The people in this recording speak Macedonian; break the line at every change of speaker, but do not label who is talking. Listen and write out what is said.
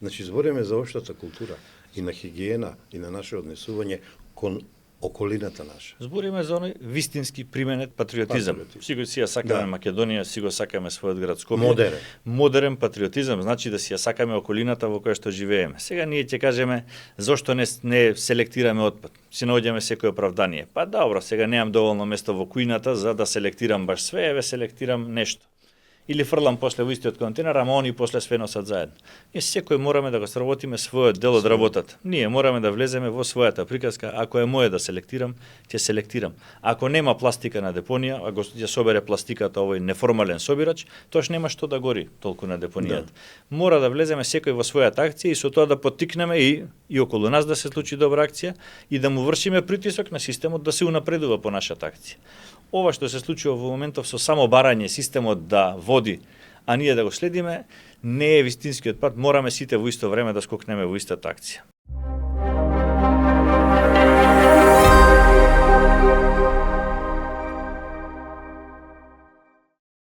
Значи, збориме за општата култура и на хигиена и на наше однесување кон околината наша.
Збориме за оној вистински применет патриотизам. Си го си ја сакаме Македонија, си го сакаме својот град Скопје.
Модерен.
Модерен патриотизам значи да си ја сакаме околината во која што живееме. Сега ние ќе кажеме зошто не селектираме отпад. Си наоѓаме секој оправдание. Па добро, сега немам доволно место во кујната за да селектирам баш све, еве селектирам нешто. Или фрлам после во истиот контейнер, ама они после све носат заедно. Ние секој мораме да го сработиме својот дел од работата. Ние мораме да влеземе во својата приказка. Ако е моје да селектирам, ќе селектирам. Ако нема пластика на депонија, ако ќе собере пластиката овој неформален собирач, тоаш нема што да гори толку на депонијата. Мора да влеземе секој во својата акција и со тоа да поттикнеме и околу нас да се случи добра акција и да му вршиме притисок на системот да се унапредува по нашата акција. Ова што се случува во моментов со само барање системот да води, а ние да го следиме, не е вистинскиот пат, мораме сите во исто време да скокнеме во истата акција.